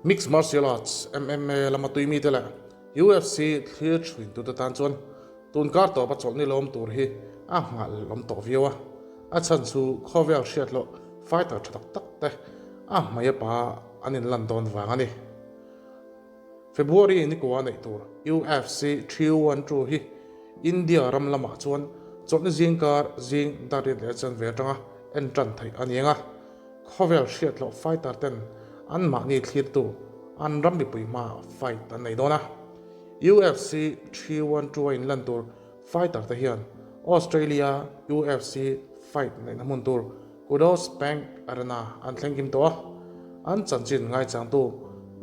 Mixed Martial Arts, MMA, lama tui mite leh UFC thlir thuintute tan chuan tunkar tawpa chawlhni lawm tur hi a nghahhlelh awm tawh viau a. A chhan chu khawvel hriatloh fighter tha tak tak te a hmei a pa an inlan dawn vang a ni. February nikua neih tur UFC 312 hi India ram lamah chuan chawlhni zingkar zing dar riat leh chanve atanga en tan theih a ni ang a. Khawvel hriatloh fighter ten anmahni thlirtu an ram mipui hmaah fight an nei dawn a. UFC 312 a inlan tur fighter te hian Australia UFC fight neihna hmun tur Kudos Bank Arena an thleng kim tawh a, an chanchin ngaichangtu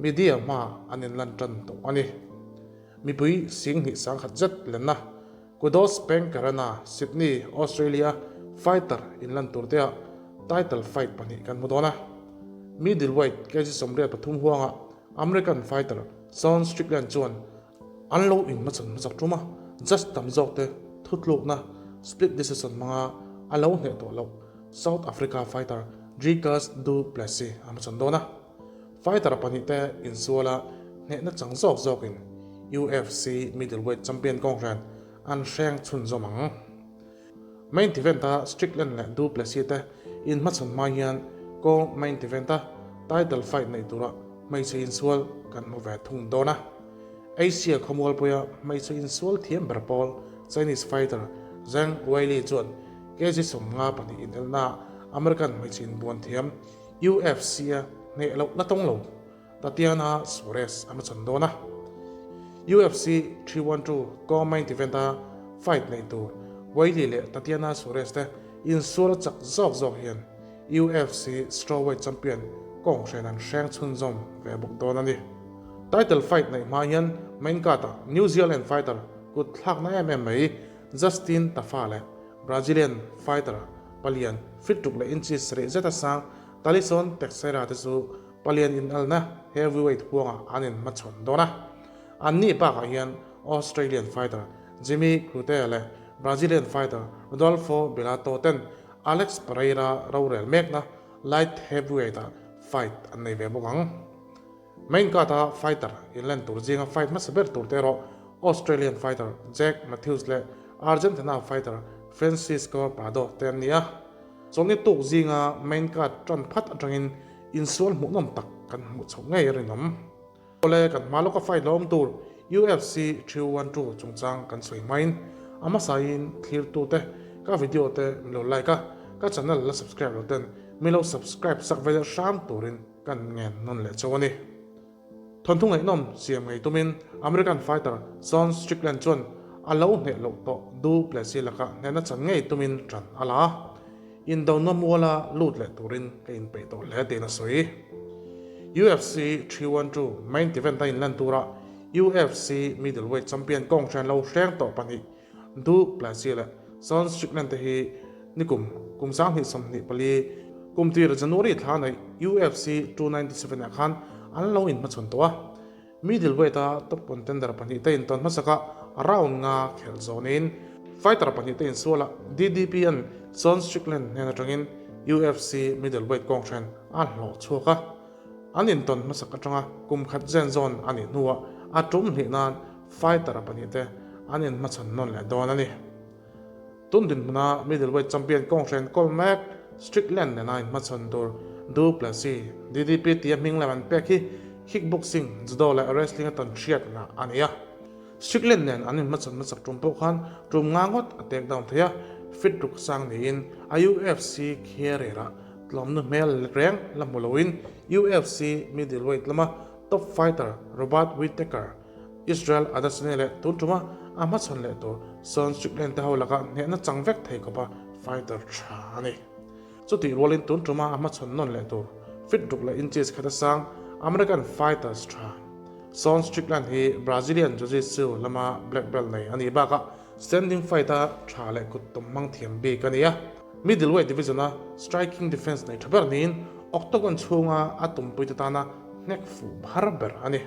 media hmaah an inlan tan tawh a ni. Mipui singhnih sangkhat zet lenna Kudos Bank Arena, Sydney, Australia fighter inlan tur teah title fight pahnih kan hmu dawn a. Middleweight kg 83 huangah American fighter Sean Strickland chuan An lo inhmachhawn hmasak tum a, judge tam zawk te thutlukna split decision hmanga a lo hneh tawh loh South Africa fighter Dricus Du Plessis a hmachhawn dawn a. Fighter pahnih te insuala hnehna chang zawk zawkin UFC middleweight champion kawnghren an hreng chhunzawm ang. Main event-a Strickland leh Du Plessis te inhmachhawn hma hian kawng main event-a title fight neih tura hmeichhe insual kan hmu ve thung dawn a. Asia khawmualpuia hmeichhe insual thiam ber pawl Chinese fighter Zhang Weili chuan kg 52 inelnaah American hmeichhe inbuan thiam UFC-a hneh loh la tawng lo. Tatiana Suarez a hmachhawn dawn a, UFC 312 co-main event-a fight neih tur Weili leh Tatiana Suarez te insual a chak zawk zawk hian UFC strawweight champion kawnghren an hreng chhunzawm ve bawk dawn a ni. Title fight neih hma hian main card-ah New Zealand fighter kut thlakna em em mai Justin Tafa leh Brazilian fighter palian fit ruk leh inches sarih zeta sang Talisson Teixeira te chu Palian inalna heavyweight huangah an inhmachhawn dawn a. Anni bakah hian Australian fighter Jimmy Crute leh Brazilian fighter Rodolfo Bellato ten Alex Pereira rorel mekna light heavyweight-ah fight an nei ve bawk ang. Main card-a fighter inlen tur zinga fight hmasa ber tur te erawh Australian fighter Jack Matthews leh Argentina fighter Francisco Prado te an ni a. Chawlhni tuk zinga main card tan phat atangin insual hmuhnawm tak kan hmuh chhoh ngei a rinawm. Awle kan hma lawka fight la awm tur UFC 312 chungchang kan sawi hmain a hmasain thlirtute ka video te min lo like a, ka channel la subscribe lo ten min lo subscribe sak ve leh hram turin kan ngen nawn leh chauh a ni. Thawnthu ngaihnawm siam ngei tumin American fighter Sean Strickland chuan a lo hneh loh tawh Du Plessis lakah hnehna chan ngei tumin ṭan a la a, indona muala lut leh turin ka inpeih tawh hle tiin a sawi. UFC 312 main event a inlan turah UFC middleweight champion kawnghren lo hreng tawh pahnih Du Plessis leh Sean Strickland te hi nikum kum 2024 kum tir January thla neih UFC 297 ah khan an lo inhmachhawn tawh a. Middleweight a top contender pahnih te intawn hmasakah round nga khelh zawnin fighter pahnih te insualah DDP an Sean Strickland hnen atangin UFC middleweight kawnghren a hlawh chhuak a. An intawn hmasak atanga kum khat zen zawn a nih hnuah a tum hnih nan Fighter pahnih te an inhmachhawn nawn leh dawn a ni. Tun dinhmuna middleweight champion kawnghren kawl mek Strickland nena inhmachhawn tur Du Plessis, DDP tia hming lam an pek hi kickboxing, judo leh wrestling a tawn hriat ngah a ni a. Strickland nen an inhmachhawn hmasak tum pawh khan tum nga ngawt a take down thei a, fit ruk sang niin a UFC career-ah tlawmna hmel reng la hmu loin UFC middleweight lama top fighter Robert Whittaker Israel Adesanya leh tun tuma a hmachhawn leh tur Sean Strickland te ho lakah hnehna chang vek thei khawpa fighter tha a ni. Chutih rualin tun tuma a hmachhawn nawn leh tur fit ruk leh inches khat a sang American fighters tha Sean Strickland hi Brazilian Jiu-Jitsu lama black belt nei a nih bakah standing fight-a tha leh kut tum hmang thiam bik a ni a. Middleweight division-a striking defense nei tha ber niin octagon chhunga a tumpuite tana hnek fuh har ber a ni.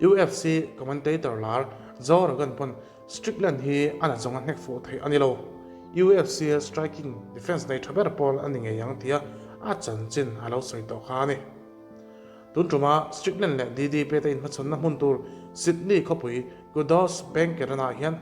UFC commentator lar Joe Rogan pawn Strickland hi a na zawnga hnek fuh theih a ni lo. UFC-a striking defense nei tha ber pawl a ni ngei ang tia a chanchin a lo sawi tawh kha a ni. Tun ṭuma Strickland leh DDP te inhmachhawnna hmun tur Sydney khawpui Qudos Bank Arena-ah hian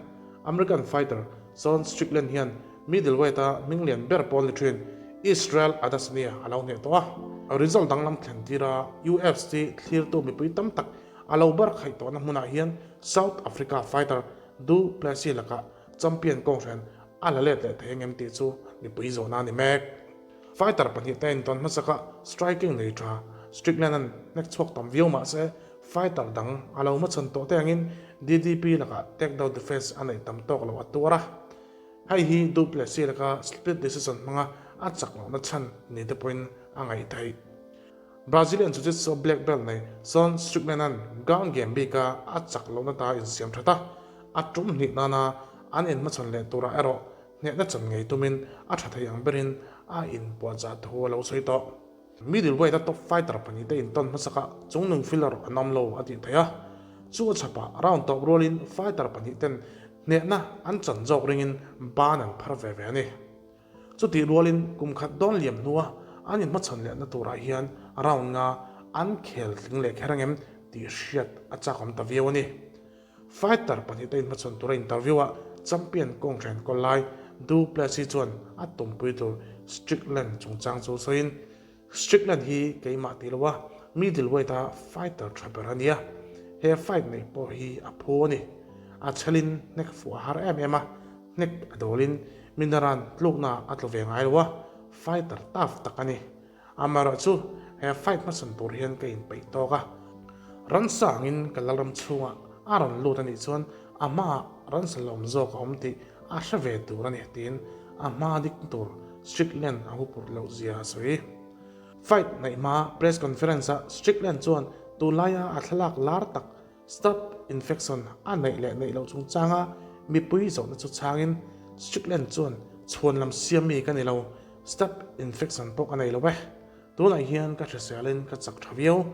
American fighter Sean Strickland hian middleweight-a hming lian ber pawl ni ṭhin Israel Adesanya a lo hneh tawh a. Result danglam thlen tira UFC thlirtu mipui tam tak a lo bar khaih tawhna hmunah hian South Africa fighter Du Plessis lakah champion kawnghren a la let leh thei angem tih chu mipui zawhna a ni mek. Fighter pahnihte intawn hmasaka striking nei tha Strickland-a'n hnek chhuak tam viau mah se fighter dang a lo hmachhawn tawh te angin DDP lakah takedown defense a neih tam tawk loh a tuar a. Hei hi Du Plessis laka split decision hmanga a chak lohna chhan ni te pawhin a ngaih theih. Brazilian Jiu-Jitsu black belt nei Sean Strickland-a'n ground game bika a chak lohna ta insiam that a, a tum hnih nana an inhmachhawn leh turah erawh hnehna chan ngei tumin a tha thei ang berin a inpuahchah thu a lo sawi tawh. Middleweight-a top fighter pahnihte intawn hmasakah chungnung filler an awm lo a tih theih a, chu a chhapah round tawp rualin fighter pahnihten hnehna an chan zawk ringin ban an phar ve ve a ni. Chutih rualin kum khat dawn liam hnua an inhmachhawn lehna turah hian round nga an khel tling leh kher angem tih hriat a chakawm ta viau a ni. Fighter pahnihte inhmachhawn tura interview-ah champion kawnghren kawl lai Du Plessis chuan a tumpui tur Strickland chungchang chu sawiin, Strickland hi keimah tih loa middleweight-a fighter tha ber a nia, he fight neih pawh hi a phu a ni. A chhelin hnek fuh a har em em a, hnek a dawlin minaran tlukna a tlu ve ngai lo a, fighter tough tak a ni. Amaherawhchu he fight hmasawn tur hian ka inpeih tawk a, ransa angin ka lalram chhungah a rawn lut a nih chuan a hmaah ransa lawm zawk a awm tih a hre ve tur a ni tiin a hma dik tur Strickland a hupurh loh zia a sawi. Fight neih hma press conference-ah Strickland chuan tunlaia a thlalak lar tak Staph infection a neih leh neih loh chungchanga mipui zawhna chu chhangin Strickland chuan chhuan lam siam mi ka ni lo, staph infection pawh ka nei lo e. Tunah hian ka hriselin ka chak tha viau.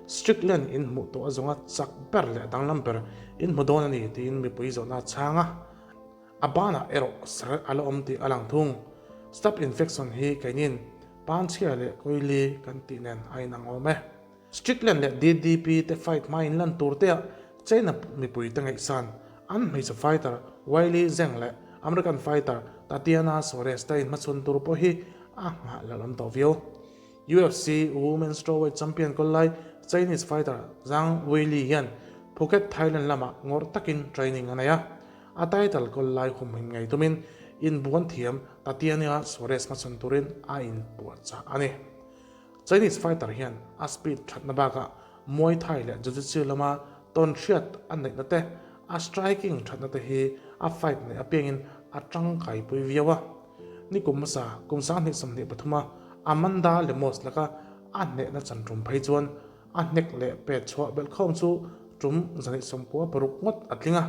Strickland in hmuh tawh a zawnga chak ber leh danglam ber in hmu dawn a ni tiin mipui zawhna a chhang a. A banah erawh sar a la awm tih a lang thung. Staph infection hi keinin panchhia leh kawili kan tih nen a inang awm e. Strickland leh DDP te fight hma in lan tur teah China mipui te ngaihsan an hmeichhe fighter Weili Zhang leh American fighter Tatiana Suarez te inhmachhawn tur pawh hi a nghahhlelh awm tawh viau. UFC Women's Strawweight Champion kawl lai Chinese fighter Zhang Weili hian Phuket, Thailand lamah ngawrh takin training a nei a, a title kawl lai humhim ngei tumin inbuan thiam Tatiana Suarez hmachhawn turin a inpuahchah a ni. Chinese fighter hian a speed thatna bakah Muay Thai leh Jiu-Jitsu lama tawn hriat a neihna te, a striking thatna te hi a fight neih apiangin a tangkaipui viau a. Nikum hmasa kum 2023 a Amanda Lemos laka a hnehna chan tum phei chuan A hnek leh pet chhuah belhkhawm chu tum 196 ngawt a tling a,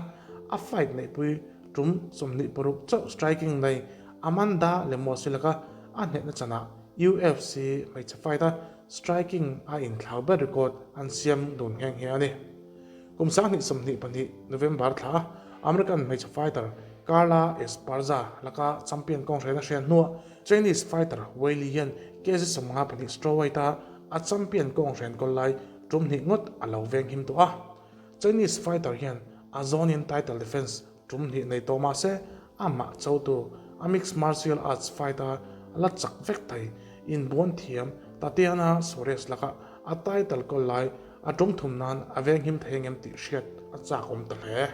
a fight neihpui tum 26 chauh striking nei Amanda Lemos-i laka a hnehna chanah UFC hmeichhe fight a striking a inthlau ber record an siam dun nghe nghe a ni. Kum 2022 November thla a American hmeichhe fighter Carla Esparza laka champion kawnghren a hriat hnuah Chinese fighter Weili hian kg 52 strawweight-a A champion kawnghren kawl lai tum hnih ngawt a lo veng him tawh a. Chinese fighter hian a zawnin title defense tum hnih nei tawh mah se amah chotu a mixed martial arts fight a la chak vek thei. Inbuan thiam Tatiana Suarez lakah a title kawl lai a tum thum nan a veng him thei angem tih hriat a chak awm ta hle.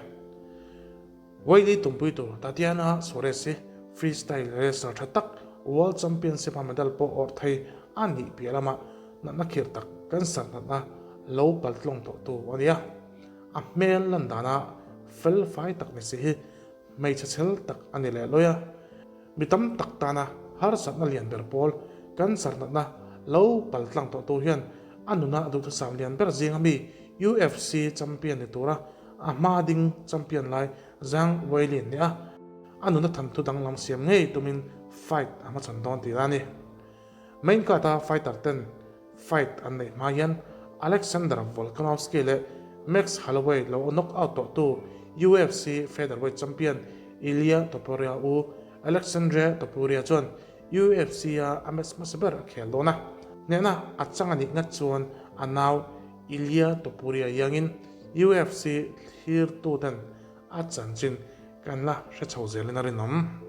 Weili tumpuitu Tatiana Suarez hi freestyle wrestler tha tak, World Championship a medal pawh awrh thei a nih piah lamah natna khirh tak cancer natna lo paltlawng tawhtu a ni a. A hmel lan dana fel fai tak ni si hi hmeichhe chhel tak a ni leh lawi a. Mi tam tak tana harsatna lian ber pawl cancer natna lo paltlang tawhtu hian a nuna a duhthusam lian ber zinga mi UFC champion ni tura a hma ding champion lai Zhang Weili an ni a, a nuna thanthu danglam siam ngei tumin fight a hmachhawn dawn tih a ni. Main card-a fighter ten fight an neih hma hian Alexander Volkanovski leh Max Holloway lo knock out tawhtu UFC featherweight champion Ilia Topuria u Alexandre Topuria chuan UFC-a a match hmasa ber a khel dawn a, hnehna a chang a nih ngat chuan. A nau Ilia Topuria iangin UFC thlirtuten a chanchin kan la hre chho zelin a rinawm.